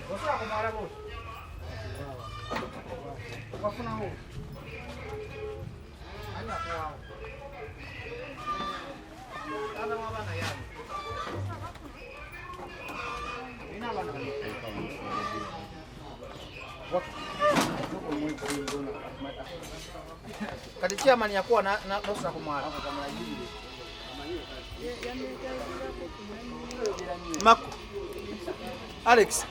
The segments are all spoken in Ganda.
Osula ku mwala bw'oti? Wafunawo? Ani akuwaawo? Taata w'abaana y'ani? Olina abaana bameka? Kati chairman yakuwa nosula ku mwala. Mako Alex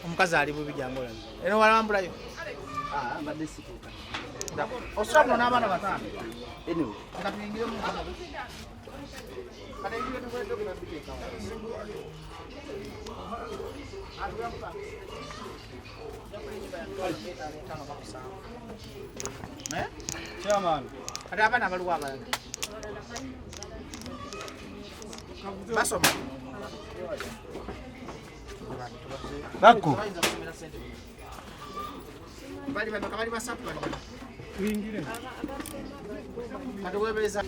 omukazi ali bubi jangu olabe. Eno walambulayo. Mbadde situuka. Osula muno n'abaana bataano. Anyway. Leka tuyingire mu Kati ebintu bye tugenda tubiteekawo. Eh? Chairman. Kati abaana baliwo abalala. Basoma. Bakko. Bayinza kusomera ssente. Bali bameka? Bali basatu, bali bana. Kati webeeza.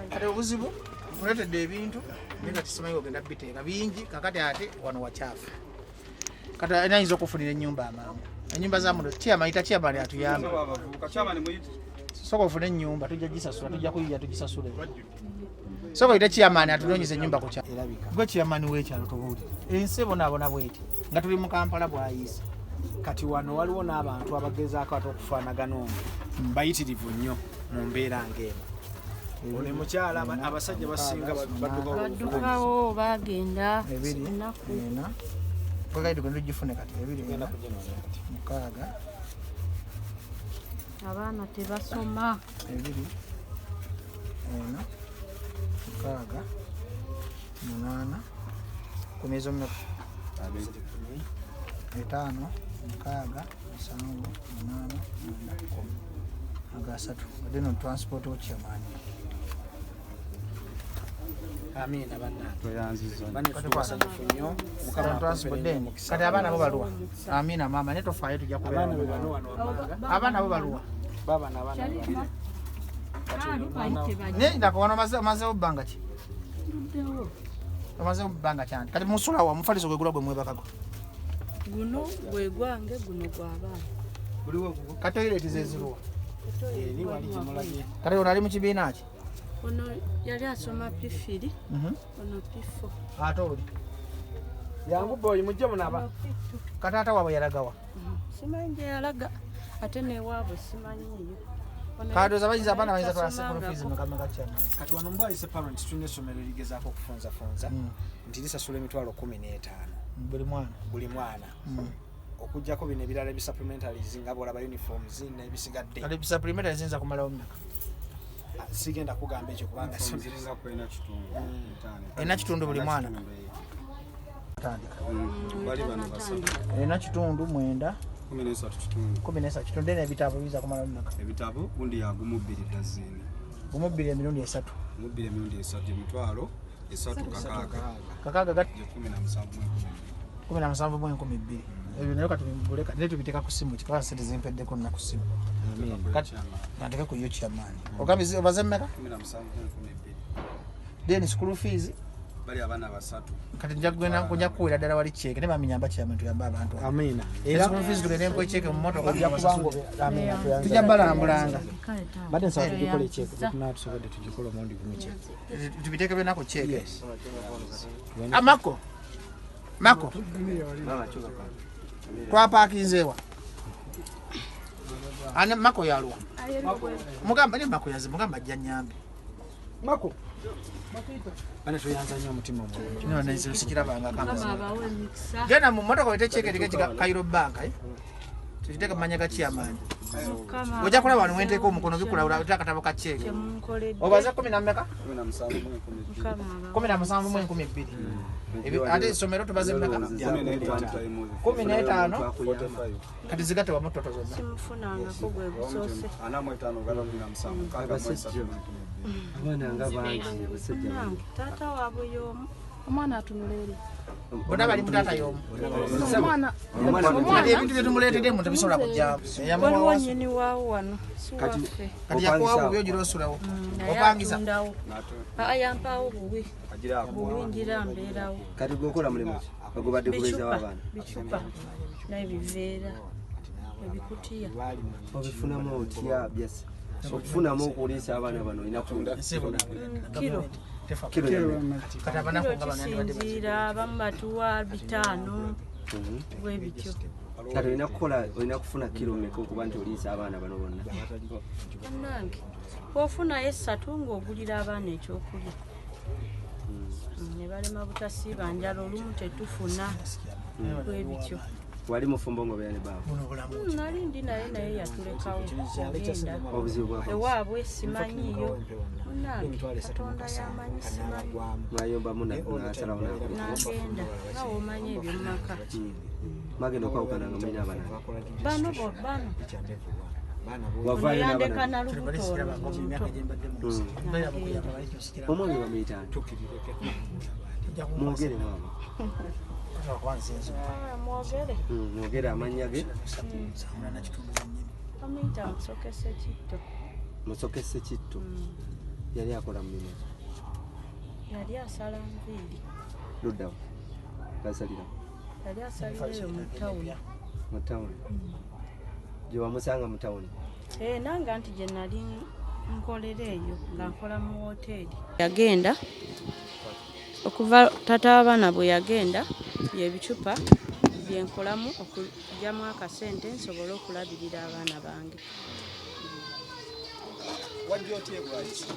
Kati obuzibu nkuleetedde ebintu naye nga tisimanyi ogenda biteeka bingi. Kakati ate wano wakyafu. Kati ayinza okufunira ennyumba amangu. Ennyumba za muno chairman ita chairman atuyambe. Abavubuka chairman muyite. Soka ofune ennyumba, tujja gisasula, tujja kuyiya tugisasule. Soka oyite chairman atunoonyeza ennyumba ku kyalo. Erabika. Gwe chairman w'ekyalo, tubuulire. Ensi ebonaabona bweti nga tuli mu Kampala bwayiise. Kati wano waliwo n'abantu abagezaako ate okufaanagana omwo, bayitirivu nnyo mu mbeera ng'eno. Ono mukyala, abasajja basinga baddukawo. Baddukawo, bagenda Ebiri, ennaku. ena. Gwekaidi tugende tugifune kati ebiri, Tugenda ena, kuginoonya kati. mukaaga, Abaana tebasoma. Ebiri, ena, mukaaga, munaana, kumi. Ezo mmeka? Etaano, mukaaga, musanvu, munaana, mwenda, 10. Aga asatu. Wadde no transport wo chairman. Amiina bannange. Toyanziza. Bannaffe, basanyufu nnyo. Mukama Transport akumpere nnyo then. omukisa. Kati abaana bo baluwa? Amiina maama, naye tofaayo, tujja kubeera. Abaana be bano wano wammanga. Abaana bo baluwa? Baabano, abaana be bano. Kati ono omwana Naye ndako wano omazeewo bbanga ki? Omazeewo bbanga kyanti? Kati musula wa? Mufaliso gwe gulwa gwe mwebakago? Guno gwe gwange, guno gw'abaana. Kati toilet zeziruwa? Eri wali gyemulabye. Kati ono ali mu kibiina ki? Ono yali asoma P3, ono P4. Ate oli? Yangu boyi, mujje munaba. Kataata waabwe yalagawa? Simanyi gye yalaga, ate newaabwe simanyiiyo. Ono Kadoza bayinza abaana bayinza twala tasomangako. school fees meka chairman? Kati wano mbwayise parents, tulina essomero erigezaako okufunzafunza nti lisasula 150,000 Buli mwana? Buli mwana, okugjako bino ebirala ebisupplementaries nga bwolaba uniforms n'ebisigadde. Kati supplementary ziyinza kumalawo mmeka? Sigenda kugamba ekyo kubanga Ziringa ku ena kitundu. Etaano. Ena kitundu buli mwana? Ena kitundu, eh. Tandika. Bali bano basatu. Ena kitundu, mwenda, 13 kitundu. 13 kitundu. N'ebitabo biyinza kumalawo mmeka? Ebitabo gundi yagumu bbiri dazini. Gumu bbiri emirundi esatu. Gumu bbiri emirundi esatu, emitwalo 3 kakaaga. Kakaaga gati. Gye 17 mu 2,000. 17 mu 2,000. Ebyo naye katubuleka, naye tubiteeka ku simu kikaba sente zimpeddeko nna ku simu. Kati nandeke ku yo chairman. Ogambye obaze mmeka? 17 mu 2,000. Then school fees? Bali abaana basatu. Kati nja kugenda nja kukuwera ddala wali cheeke ne baminyamba chairman, tuyambe abantu abo. Amiina. Era school fees tugende mpe cheeke mu motoka. Ojja kubanga amiina, tuyanza. Tujja balambulanga. Badde nsaba tugikole ekyeko, tunaba tusobodde tugikole omulundi gumu kyeko. Tubiteeke byonna ku cheeke. Yes. Amako mako twapakinzeewa ane mako yaluwa? Mugamba ne mako yaze, mugamba ajja nyambe. Mako bane, tuyanza nnyo omutima omulungi. No nze sikirabanga. Mukama Kamazi abawe emikisa. genda mu motoka wete cheeke eriko Kairo Bank, eh? Tukiteeke mu manya ga chairman. Mukama Ojja kulaba wano wenteeka omukono bikulawula ate akatabo ka cheeke. kyemunkoledde. Obaze kumi na mmeka? 17 mu 2,000. Mukama abawe. 17 mu 2,000. Ate essomero tubaze mmeka? 15 times 15. 45. Kati zigatte wamu toto zonna. Simufunangako, gwe gusoose. 45 gala 17 63 mu 2,000. Abaana nga bangi, abasajja. Nange taata waabwe y'omu. Omwana atunula eri. Bonna bali mutaata y'omu. Omwana. Kati ebintu byetumuleetedde mu tebisobola kujjamu. Waliwo nnyini waawo wano, si waffe. Kati yakuwa bubi, ogira osulawo Naye opangisa. atundawo. Nate. Aa, yampaawo buwi. Agira akuwa. Bubi ngira mbeerawo. Kati gwe okola mulimu ki? Ogubadde kubeezawo abaana? Bicupa n'ebiveera, ebikutiya. Obifunamu otya byasi? Okufunamu okuliisa abaana bano olina Kiro. Kiro yameka? Kati abanaku Kiro nga bano yandibadde kisinziira, abamu batuwa 5 bwe bityo. Kati olina kukola, olina kufuna kiro mmeka okuba nti oliisa abaana bano bonna? Bannange, bw'ofunayo 3 ng'ogulira abaana ekyokulya. Ne balema butasiiba njala, olumu tetufuna bwe bityo. Wali mufumbo ng'obeera ne baawe? Nali ndi naye, naye yatulekawo agenda. Obuzibu bwako? Ewaabwe simanyiyo. Munnange, Katonda y'amanyi, simanyi. Mwayombamu n'asalawo n'akuleka? N'agenda, nga w'omanyi ebyo mu maka. Mwagenda okwawukana nga mulina abaana? Bano bo, bano. Wavaayo Ono yandeka n'abaana? na lubuto olwo muto. Omwami bamuyita ani? Mwogere maama. Mwogere. Mwogere amannya ge. Bamuyita Musoke Ssekitto. Musoke Ssekitto. Yali akola mulimu ki? Yali asala nviiri. Luddawo. Gasalira. Yali asalira eyo mu tawuni. Mu tawuni. Gye wamusanga mu tawuni? Nange anti gye nali nkolera eyo nga nkola mu wooteeri. Yagenda okuva taata w'abaana bwe yagenda, bye bicupa bye nkolamu okuggyamu akasente nsobole okulabirira abaana bange. Wajja otya e Bwayise?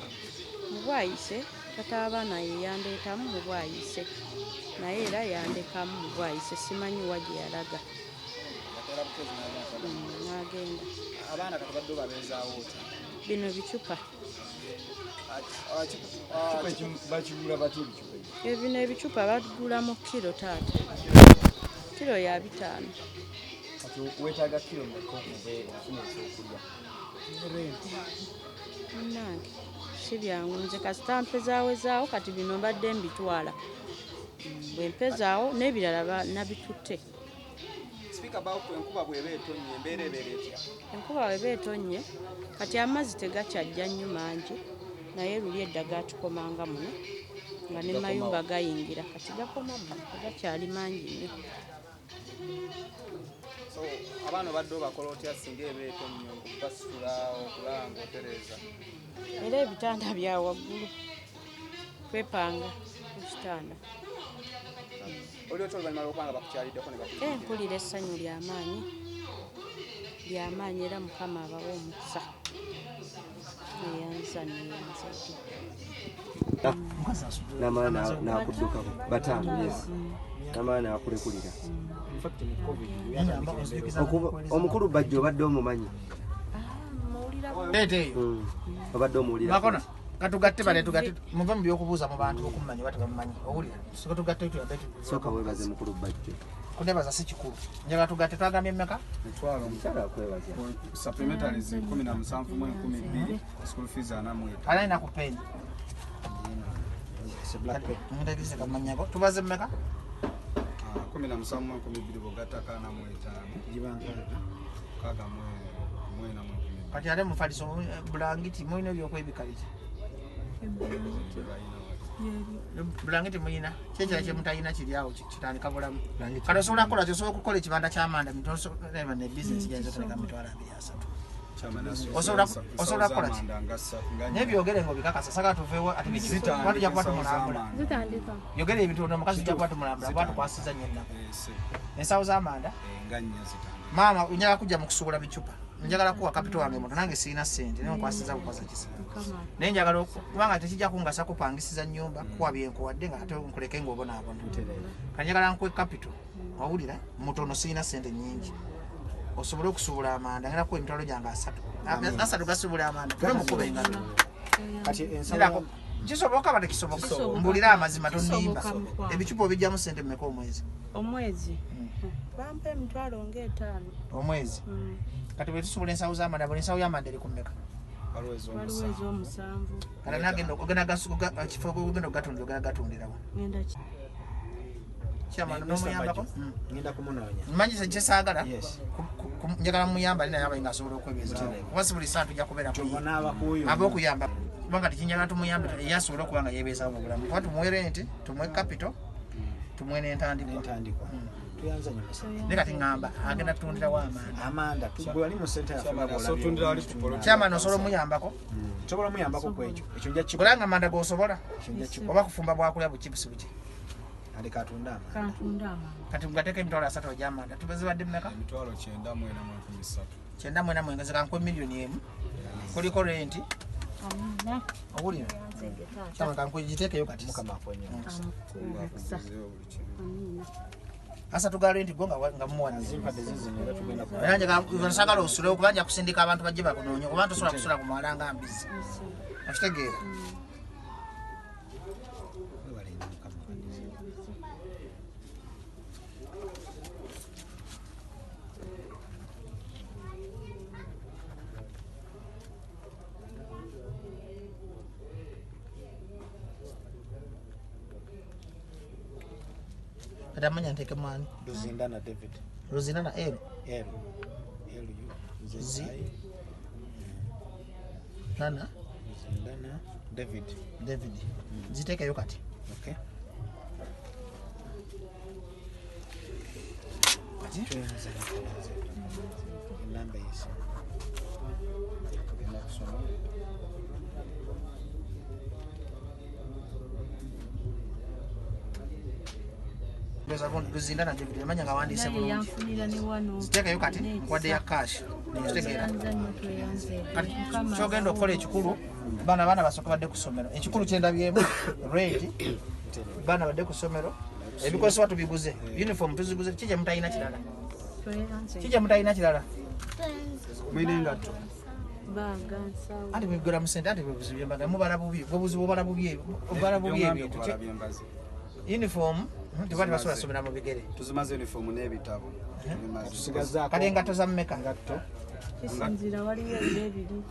Mu Bwayise taata w'abaana ye yandeetamu mu Bwayise, naye era yandekamu mu Bwayise, simanyi wa gye yalaga. Yakeera bukeezi n'agenda. N'agenda. Abaana kati badde obabeezaawo otya? Bino bicupa. Bakigula batya ebicupa ebyo? Ebino ebicupa bagula mu kiro taata. Kiro ya 5. Kati weetaaga kiro mmeka okubeera okufuna ekyokulya? Munnange, si byangu, nze kasita mpezaawezaawo, kati bino mbadde mbitwala. Bwe mpezaawo n'ebirala nabitutte. Sipiika, Bawku, enkuba bw'eba etonnye embeera ebeera etya? Enkuba bw'eba etonnye, kati amazzi tegakyajja nnyo mangi, naye luli edda gaatukomanga muno nga ne mayumba gayingira, kati gakoma muno, tegakyali mangi nnyo. So abaana obadde obakola otya singa eba etonnye, okubasitula, okulaba ng'otereeza? Era ebitanda bya waggulu, kwepanga ku kitanda. Oli otya oluvannyuma lw'okuba nga bakukyaliddeko ne bakuyigira? Mpulira essanyu ly'amaanyi, ly'amaanyi, era Mukama abawe omukisa. Neyanza, neyanza. N'amala n'akuddukako 5, yes. N'amala n'akulekulira. Omukulu Bajjo obadde omumanyi? Leeta eyo. Obadde omuwulira? Makona, katugatte bale, tugatte, muve mu byokubuuza mu bantu okumanya oba tebamumanyi. Owulira? Sooka tugatte, tuyambe. Sooka weebaze mukulu Bajjo. Kunebaza si kikulu. Njagala tugatte, twagambye mmeka? Mitwalo Omukyala akwebaza. Supplementaries 17,200, school fees 45. Ani alina ku peni? Ndagirize kamanyako. Tubaze mmeka? 17,200 bw'ogattako 45 64,200. Kati ate mufaliso, bulangiti mulina ebyokwebikaliza? Bulangiti mulina, kyekira kyemutalina kiri awo kitandika bulamu. Kati osobola kukola ki? Osobola okukola ekibanda ky'amanda ne bizinesi gyenza otandika 230,000. Osobola kukola ki? Naye byogere ng'obikakasa, saagala tuveewo ate kuba tujja kuba tumulambula. Zitandika. Yogera ebintu, ono omukazi tujja kuba tumulambula kuba tukwasiza nnyo ennaku. Ensawo z'amanda. Nga nnya zitandika. Maama, njagala kujja mu kusuubula bicupa, njagala kuwa capital wange muto, nange sirina ssente, naye nkwasiza bukoza kisa, naye njagala kubanga tekijja kungasa kupangisiza nnyumba kuwa byenkuwadde nga ate nkuleke ng'obonaabona. Kati njagala nkuwe capital, owulira, mutono, sirina ssente nnyingi, osobole okusuubula amanda. Ngenda kuwa emitwalo gyange 30, 30 gasuubula amanda. Tube mukuba engalo. Kati ensawo Nirako, kisoboka ba tekisoboka? Kisoboka. Mbulire amazima, tonimba. Kisoboka, mukwano. Ebicupa obijjamu ssente mmeka omwezi? Omwezi bampa emitwalo ng'etaano. Omwezi? Kati bwe tusobola ensawo z'amanda, buli nsawo y'amanda eri ku mmeka? Waliwo Waliwo ez'omusanvu. ez'omusanvu. Kati nagenda ogenda kifo ogenda okugatundira, ogenda gatundirawo? Ngenda Chairman, Mr. n'omuyambako? Bajjo, ngenda kumunoonya. Mmanyi kyesaagala. Yes. Njagala muyamba ali naye abaye ng'asobola okwebeezaawo, kuba si buli saa tujja kubeera ku ye. Onaaba kuuyo. Ab'okuyamba. Kubanga tikinjagala tumuyambe ye asobole okuba nga yeebeezawo mu bulamu. Kuba tumuwe renti, tumuwe capital, tumuwe n'entandikwa. N'entandikwa. Tuyanza nnyo musajja. Naye kati ŋŋamba agenda tutundirawo amanda. Amanda bwe wali mu senta yaffe nga bw'olabye. Otundira wali ku poloti. Chairman osobola omuyambako? Nsobola omuyambako ku ekyo. Ekyo nja kukikola. Golanga amanda g'osobola. Ekyo nja kukikola. Oba kufumba bwakulya buchipusi buki. Aleka atunde amanda. Kantunda amanda. Kati mugateeko 30,000 egy'amanda. Tubazibadde mmeka? 93,300. 94 nze kankuwe 1,000,000. Kuliko renti. Amina. Owulira? Chairman kankuwe giteekeyo kati. Mukama akuwe nnyo omukisa. Omukisa. Amina. Asa tugala renti gwo nga mumuwadde. Zimpadde zizino era tugenda ku. Era nje nsagala osulewo kuba nja kusindika abantu bajje bakunoonya kuba tosobola kusula ku mwala nga mbizi. Okitegeera? Webale nnyo Mukama abaddize. Kati amanya nteekemu ani? Luzindana David. Luzindana L. L. L U Z Z. I. Nana Luzindana David. David. Ziteekeyo kati. Okay. Kati? Tweyanza nnyo, tweyanza. Enamba y'essimu. Tugenda kusoma. Luzindana David amanya nga wandiise Naye bulungi. yanfunira ne wano. Ziteekeyo kati nkuwadde ya cash. Okitegeera? Tweyanza nnyo tweyanze. Kati Mukama kyogenda okukola ekikulu baana basooka badde ku ssomero. Ekikulu kyendabyemu renti, baana badde ku ssomero, ebikozesebwa tubiguze, uniform tuziguze, ki kye mutalina kirala? tweyanze. Ki kye mutalina kirala? Mulina engatto. Baaga nsawo. Anti bigula mu ssente, anti bwe buzibu byembaga mubala bubi, bwe buzibu obala bubi obala bubi Byongambye ebintu. okubala byembaze. Uniform teba tebasobola kusomera mu bigere. Tuzimaze uniform n'ebitabo. Tubimaze. Tusigazaako Kati engatto za mmeka? engatto. Kisinziira waliwo ebiro ebiri.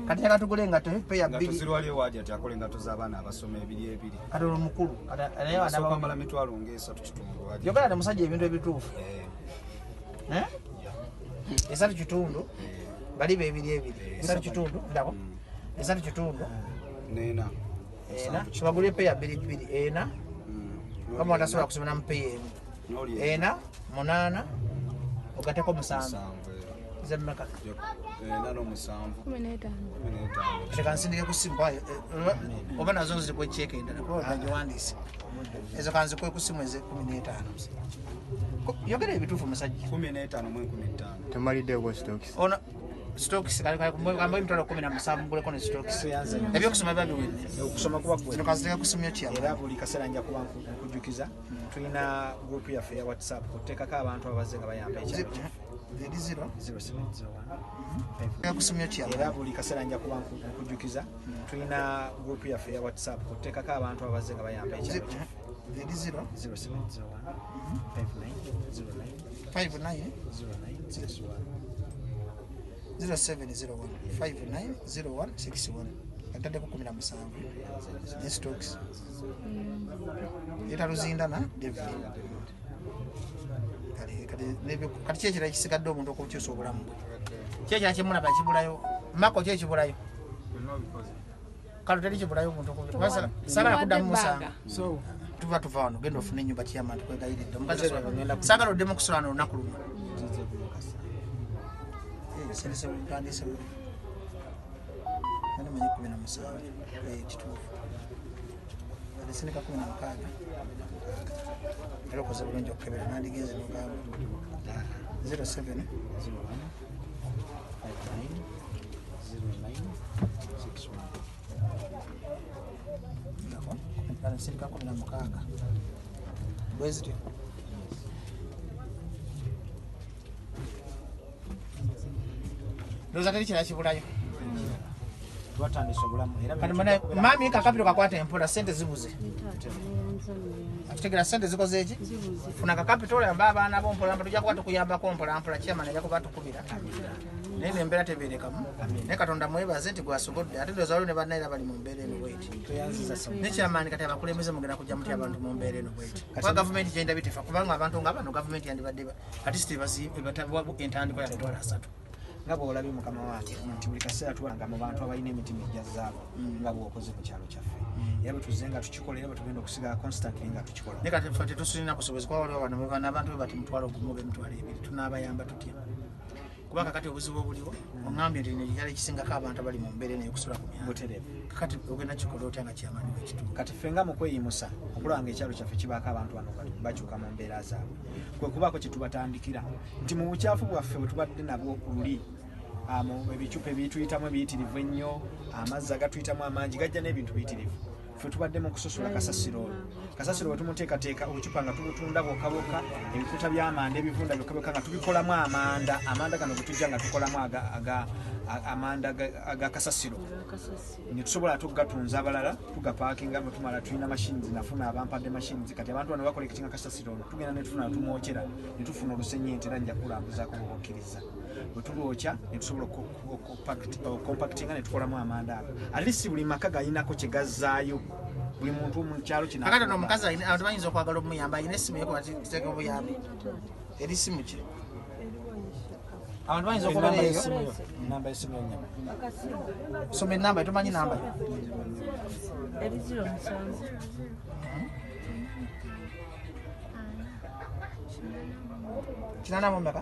Kati njagala tugule engatto peya Engatto bbiri. ziri wali ewaadi ati akola engatto z'abaana abasoma ebiri ebiri. Kati olwo mukulu. Kati naye abaana Asooka amala 3,500 waadi. Yogera ne musajja ebintu ebituufu. Eh? 3.5 bali bebiri ebiri. 3.5 ndabo. 3.5 Nena. ena. Tubagule peya bbiri bbiri ena. Kama watasobola kusomera mu peya emu. N'oli 4 8 ogateko 7. 7. Ze mmeka? 47. 15. 15. Leka nsindike ku ssimu kuba, oba nazo ziri cheeke endala kuba nagiwandiise. Ezo kanzikuwe ku ssimu eze 15. Yogera ebituufu musajja. 15,500. Temaliddeeko stokisi. Ono stokisi kamba 17,000 muguleko ne stokisi. Tweyanza nnyo. Ebyokusoma biba biwedde. Okusoma kuba kuwedde. Zino kanziteeke ku ssimu yo kyama. Era buli kaseera nja kuba nkujjukiza. Tulina group yaffe eya WhatsApp oteekako abantu abazze nga bayamba ekyalo kyaffe. Eri 0 0701 ku ssimu yo kyama. Era buli kaseera nja kuba nkujjukiza. Tulina group yaffe eya WhatsApp oteekako abantu abazze nga bayamba ekyalo kyaffe. Eri 0 0701 5909 59 0961. 0701 590161. Ataddeko 17 ne stokisi. Eta Luzindana David. Kati ki ekirala ekisigadde omuntu okukyusa obulamu bwe? Ki ekirala kyemulaba kibulayo? Mako ki ekibulayo? Kale teri kibulayo omuntu saagala kuddamu musanga. Tuva wano genda ofune ennyumba kiyama tukwegayiridde. Omukazi saagala oddemu kusula wano olunaku luno. Sendise mpandiise bubi. Nali manyi 17. Kituufu. Kati sindika 16. Era okoze bulungi okukebera nandigenze n'ogamba. 07 01 59 09 61. Kale nsindika 16. Bwe zityo. Ndowooza teri kirala kibulayo. Twatandise obulamu era Kati maami kakapiro kakwata empola ssente zibuze. Akitegera ssente zikoze eki? Funa kakapito oyamba abaana bo mpola mpola tujja kuba tukuyambako mpola mpola chairman ajja kuba tukubira. Naye eno embeera tebeerekamu. Naye Katonda mwebaze nti gwasobodde ate ndowooza waliwo ne bannaera bali mu mbeera eno bweti. Ne chairman kati abakulembeze mugenda kujja mutya abantu mu mbeera eno bweti. Kuba gavumenti gyenda bitefa kubanga abantu nga bano gavumenti yandibadde at least entandikwa ya 30,000. Nga bw'olabye mukama wange nti buli kaseera tubanga mu bantu abalina emitima egya zaabu nga bw'okoze mu kyalo kyaffe, era bwe tuzze nga tukikola, era bwe tugenda okusigala constantly nga tukikola. Naye kati ffe tetusulina busobozi, kuba waliwo bano bano abantu be bati 500,000 oba 20,000, tunaabayamba tutya? Kuba kakati obuzibu obuliwo, oŋambye nti ekyalo ekisingako abantu abali mu mbeera eno eyokusula ku myalo. Butereevu. Kakati ogenda kikola otya nga kyamaani wekitundu? Kati ffe nga mu kweyimusa okulaba nga ekyalo kyaffe kibaako abantu bano nga bakyuka mu mbeera zaabwe, kwe kubaako kye tubatandikira nti mu bukyafu bwaffe bwe tubadde nabwo luli, ebicupa ebituyitamu ebiyitirivu ennyo, amazzi agatuyitamu amangi gajja n'ebintu biyitirivu. Ffe tubadde mu kusosola kasasiro olwo, kasasiro bwe tumuteekateeka, obucupa nga tubutunda bwokka bwokka, ebikuta by'amanda ebivunda byokka byokka nga tubikolamu amanda. Amanda gano bwe tujja nga tukolamu amanda aga kasasiro, ne tusobola ate okugatunza abalala, tugapaakinga. Bwe tumala tulina machines, nafuna abampadde machines. Kati abantu bano bacollectinga kasasiro ono, tugenda ne tufuna tumwokyera ne tufuna olusenyente. Era nja kulambuzaako bw'okkiriza. Bwe tulwokya ne tusobola okucompactinga ne tukolamu amanda ago. At least buli maka galinako kye gazzaayo, buli muntu mu kyalo kino. Kakati ono omukazi abantu bayinza okwagala omuyamba, alina essimu yekoteeka obuyambi eri simu ki? Abantu bayinza okubeera Enamba eyo. y'essimu yo, enamba y'essimu yo nnyama. Soma enamba, tomanyi namba yo? Eri 07. 84?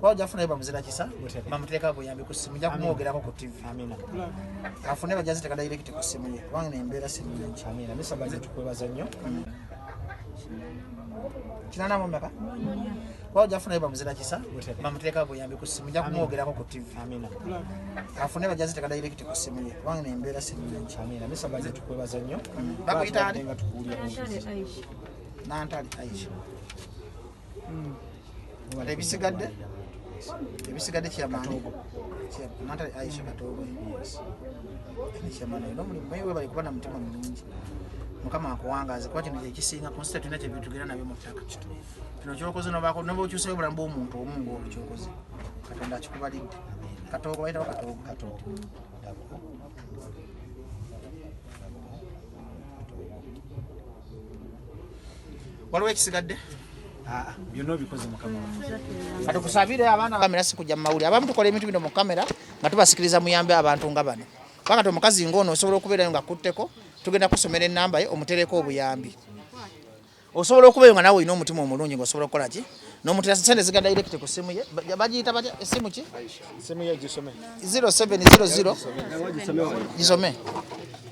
Kuba ojja kufunayo bamuzira kisa bamuteeka buyambi ku ssimu, nja kumwogerako ku TV. Amina. Afune bajja ziteeka direct ku ssimu ye, kubanga embeera si nnungi. Amina misabaze, tukwebaza nnyo. 84? Kuba ojja kufunayo bamuzira kisa bamuteeka buyambi ku ssimu, nja kumwogerako ku TV. Amina. Afune bajja ziteeka direct ku ssimu ye, kubanga embeera si nnungi. Amina misabaze, tukwebaza nnyo. Bakuyita ani? Nga tukuwulira. Nantale Aisha. Nantale Aisha. Kati ebisigadde kyamaani. Nantale Aisha Katoogo kyamaani olina omulimu, naye webale kuba na mutima mulungi. Mukama akuwangaaze, kuba kino kyekisinga ku nsi, tetulina kyebitugera nabyo mu ttaka. Kino kyokoze nobaako noba okyusayo obulamu bw'omuntu omu ngaolwo kyokoze, Katonda akikubalidde. Katoogo bayitawo Katoogo. Katoogo. Double O. Double O. Waliwo ekisigadde? Ah, byonna obikoze mukama wange. Katukusabire abaana kamera si kujja mu mawulire. Abamu tukola ebintu bino mu kamera nga tubasikiriza muyambe abantu nga bano. Pakati omukazi ng'ono osobola okubeerayo nga kutteko, tugenda kusomera ennamba ye omutereko obuyambi. Osobola okubeeyo nga naawe olina omutima omulungi ng'osobola okukola ki n'omutera sente ziga direct ku ssimu ye. Bagiyita batya essimu ki? Simu ye gisome. 0700, gisome.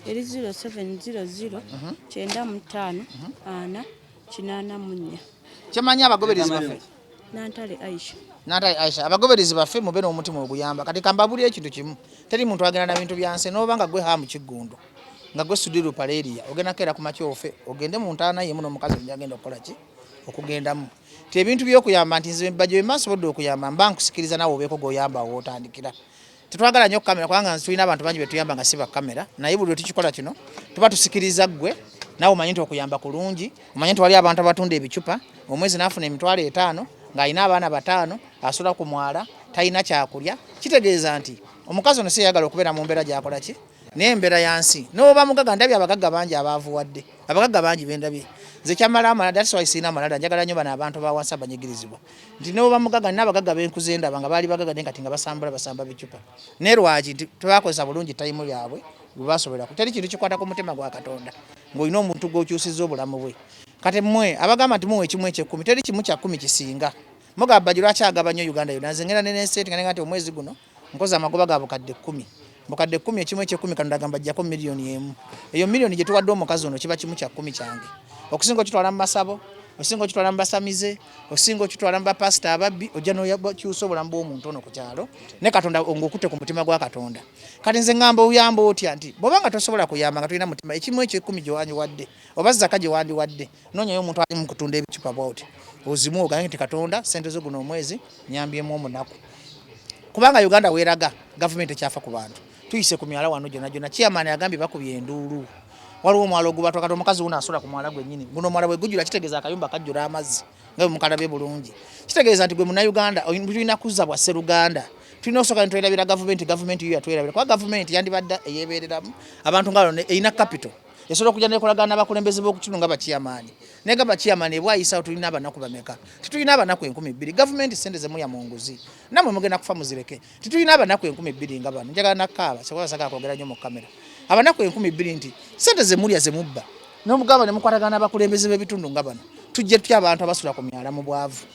Eri 0700 95 4 84. Kyemanyi abagoberezi baffe. Nantale Aisha. Nantale Aisha. Abagoberezi baffe, mube n'omutima oguyamba. Kati kambabulire ekintu kimu, teri muntu agenda na bintu bya nsi. N'oba nga gwe Hamu Kiggundu, nga gwe Sudiru Paleria, ogenda keera ku makya ofe ogende mu ntaana yemu n'omukazi agenda okukola ki okugendamu. Ti ebintu by'okuyamba nti nze bajjo bwe nsobodde okuyamba, mba nkusikiriza naawe obeeko g'oyamba wootandikira. Tetwagala nnyo kamera, kubanga tulina abantu bangi betuyamba nga si bakamera, naye buli lwe tukikola kino tuba tusikiriza ggwe naawe omanye nti okuyamba kulungi. Omanye nti wali abantu abatunda ebicupa, omwezi n'afuna 50,000, ng'alina abaana bataano, asula ku mwala, talina kyakulya. Kitegeeza nti omukazi ono si yayagala okubeera mu mbeera gy'akola ki, naye embeera ya nsi. N'oba mugagga, ndabye abagagga bangi abaavuwadde, abagagga bangi bendabye nze kyamala amalala. That's why sirina amalala, njagala nnyo bano abantu ba wansi abanyigirizibwa. Nti n'oba mugagga, nina abagagga benkuze ndaba nga baali bagagga, naye kati nga basambula basamba bicupa. Naye lwaki? Nti tebakozesa bulungi time yaabwe bwe basobola. Teri kintu kikwata ku mutima gwa Katonda ng'olina omuntu gw'okyusizza obulamu bwe. Kati mmwe abagamba nti muwa ekimu ekyekkumi, teri kimu kya kkumi kisinga. Mugamba Bajjo lwaki agaba nnyo Uganda yonna? Nze ngenda ne state nga nenga nti omwezi guno nkoze amagoba ga 10,000, 10,000, ekimu ekyekkumi, Katonda agamba jjako 1,000,000. Eyo miliyoni gye tuwadde omukazi ono kiba kimu kya kkumi kyange, okusinga okitwala mu masabo, okusinga okitwala mu basamize, okusinga okitwala mu bapasita ababbi. Ojja nokyusa obulamu bw'omuntu ono ku kyalo ne Katonda ng'okutte ku mutima gwa Katonda. Kati nze ŋŋamba oyamba otya nti bw'oba nga tosobola kuyamba nga tolina mutima, ekimu ekyekkumi gye wandiwadde oba zaka gye wandiwadde, noonyayo omuntu ali mu kutunda ebicupa bw'oti ozimu, ogambe nti Katonda, sente zo guno omwezi nyambyemu omunaku. Kubanga Uganda weeraga gavumenti ekyafa ku bantu. Tuyise ku myala wano gyonna gyonna, chairman agambye bakubye enduulu, waliwo omwala ogubatwa. Kati omukazi wuno asula ku mwala gwennyini guno. Omwala bwe gujjula kitegeeza akayumba kajjula amazzi nga bwe mukalabye bulungi. Kitegeeza nti gwe Munnayuganda tulina kuzza bwa sseruganda, tulina okusooka ne twerabira gavumenti. Gavumenti yo yatwerabira, kuba gavumenti yandibadde eyeebereramu abantu nga bano. Erina capital, esobola okujja nekolagana n'abakulembeze b'okukitundu nga bachairman. Negamba chairman, ebwayisawo tulina abanaku bameka? Titulina abanaku 2000? Gavumenti, sente zemulya mu nguzi nammwe mugenda kufa muzireke. Titulina abanaku 2000 nga bano? Njagala nakaaba, sobola sagala kwogera nnyo mu kamera. Abanaku 2000, nti sente zemulya zemubba nomugamba nemukwatagana n'abakulembeze b'ebitundu nga bano, tujje tutya abantu abasula ku myala mu bwavu?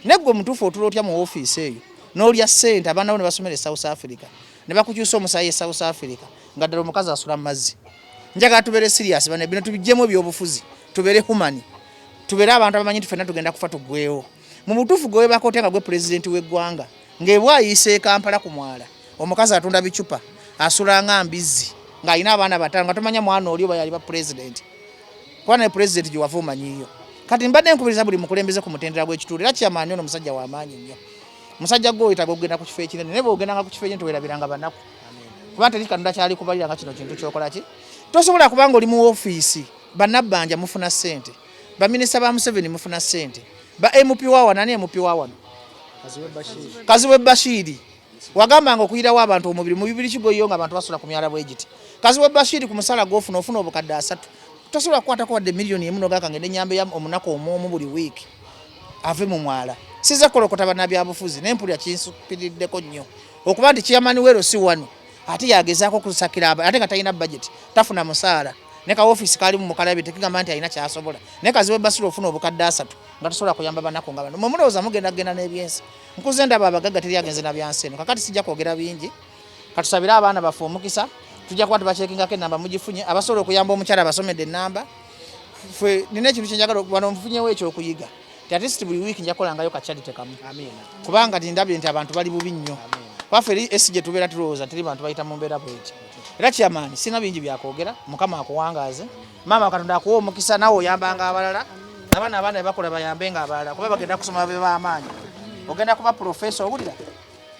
Naye gwe mutuufu otula otya mu ofiisi eyo n'olya ssente, abaana bo ne basomera e South Africa, ne bakukyusa omusaayi e South Africa, nga ddala omukazi asula mu mazzi? Njagala tubeere serious bano, bino tubiggyemu ebyobufuzi, tubeere human, tubeere abantu abamanyi nti ffenna tugenda kufa tuggweewo. Mu butuufu gwe webaka otya nga gwe pulezidenti w'eggwanga, ng'ebwayisa e Kampala ku mwala, omukazi atunda bicupa asula nga mbizzi, ng'alina abaana bataano, nga tomanya mwana oli oba yali ba pulezidenti, kuba naye pulezidenti gye wava omanyiyo? Kati mbadde nkubiriza buli mukulembeze ku mutendera gw'ekitundu, era chairman ono musajja w'amaanyi nnyo. Musajja gwe oyetaaga okugenda ku kifo ekinene, naye bw'ogendanga ku kifo ekinene tewerabiranga banaku, kuba teri Katonda kyali kubalira nga kino kintu kyokola ki. Tosobola kubanga oli mu ofiisi, bannabbanja mufuna ssente, baminisita ba Museveni mufuna ssente, ba MP wa wano, ani MP wa wano? Kazibwe Bashiri. Wagambanga okuyirawo abantu omubiri mu bibiri kigoyo nga abantu basula ku myala bwe giti. Kazibwe Bashiri, ku musala gw'ofuna, ofuna obukadde 30, tosobola kukwatako wadde miliyoni 1 nogaka ngende nyambe ya omunaku omu buli wiiki ave mu mwala. Siza kukolokota bannabyabufuzi, naye mpulira kinsupiriddeko nnyo okuba nti chairman wero si wano ate yagezaako okusakira ate nga talina budget, tafuna musaala, ne ka ofiisi kalimu mukalabi tekigamba nti alina kyasobola. Naye Kazibwe Bashiri, ofuna obukadde 30 nga tosobola kuyamba banaku nga bano? Mwe mulowooza mugenda kugenda n'ebyensi? Nkuze ndaba abagagga, teri agenze na byansi eno. Kakati sijja kwogera bingi, katusabire abaana baffe omukisa. Tujja kuba tubachekingako, enamba mugifunye, abasobola okuyamba omukyala abasomedde enamba. Ffe nina ekintu kyenjagala wano, nfunyewo ekyokuyiga ti at least buli wiiki nja kukolangayo ka charity kamu, kubanga tindabye nti abantu bali bubi nnyo. Kwaffe eri esi gye tubeera tulowooza teri bantu bayita mu mbeera bweti. Era chairman, sina bingi byakwogera. Mukama akuwangaaze, maama, Katonda akuwa omukisa, nawe oyambanga abalala. Abaana, abaana bebakola bayambenga abalala, kuba bagenda kusoma babe b'amaanyi. Ogenda kuba profesa, owulira?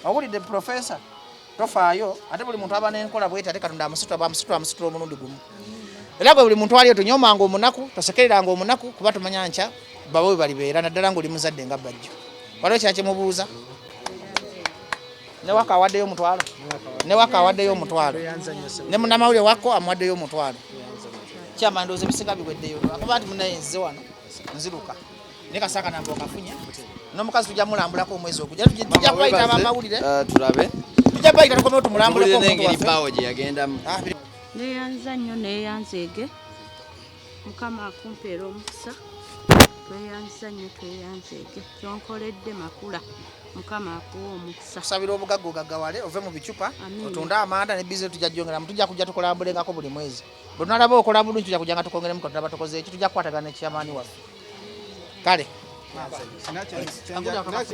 Owulidde, profesa? Tofaayo. Ate buli muntu aba n'enkola bweti, ate Katonda amusitula, bamusitula, amusitula omulundi gumu. Era gwe buli muntu aliyo, tonyomanga omunaku, tosekereranga omunaku, kuba tumanya nkya bawe bwe balibeera, naddala ng'oli muzadde nga Bajjo. Waliwo kyakimubuuza? Ne waka awaddeyo omutwalo, ne waka awaddeyo omutwalo, ne munnamawulire wako amuwaddeyo omutwalo. Kyama, ndowooza ebisinga biweddeyo, lwakuba nti munaye nzize wano nziruka, naye kasaaka namba okafunye n'omukazi tujja mulambulako omwezi ogujja. Tujja kubayita abamawulire. Tulabe. Tujja bayita tukomewo tumulambuleko Tubuulire omuntu n'engeri waffe. bbaawo gye yagendamu. Ah, Neyanza nnyo, neyanzeege. Mukama akumpeera omukisa. Tweyanza nnyo, tweyanzeege. Kyonkoledde makula, Mukama akuwa omukisa. Kusabira obugagga, ogaggawale, ove mu bicupa. Amiina. Otunde amanda ne bizinesi tujja gyongeramu. Tujja kujja tukulambulengako buli mwezi. Bwe tunalaba okola bulungi, tujja kujja nga tukongeremu. Katulaba tukoze eki, tujja kukwatagana ne chairman waffe. Kale.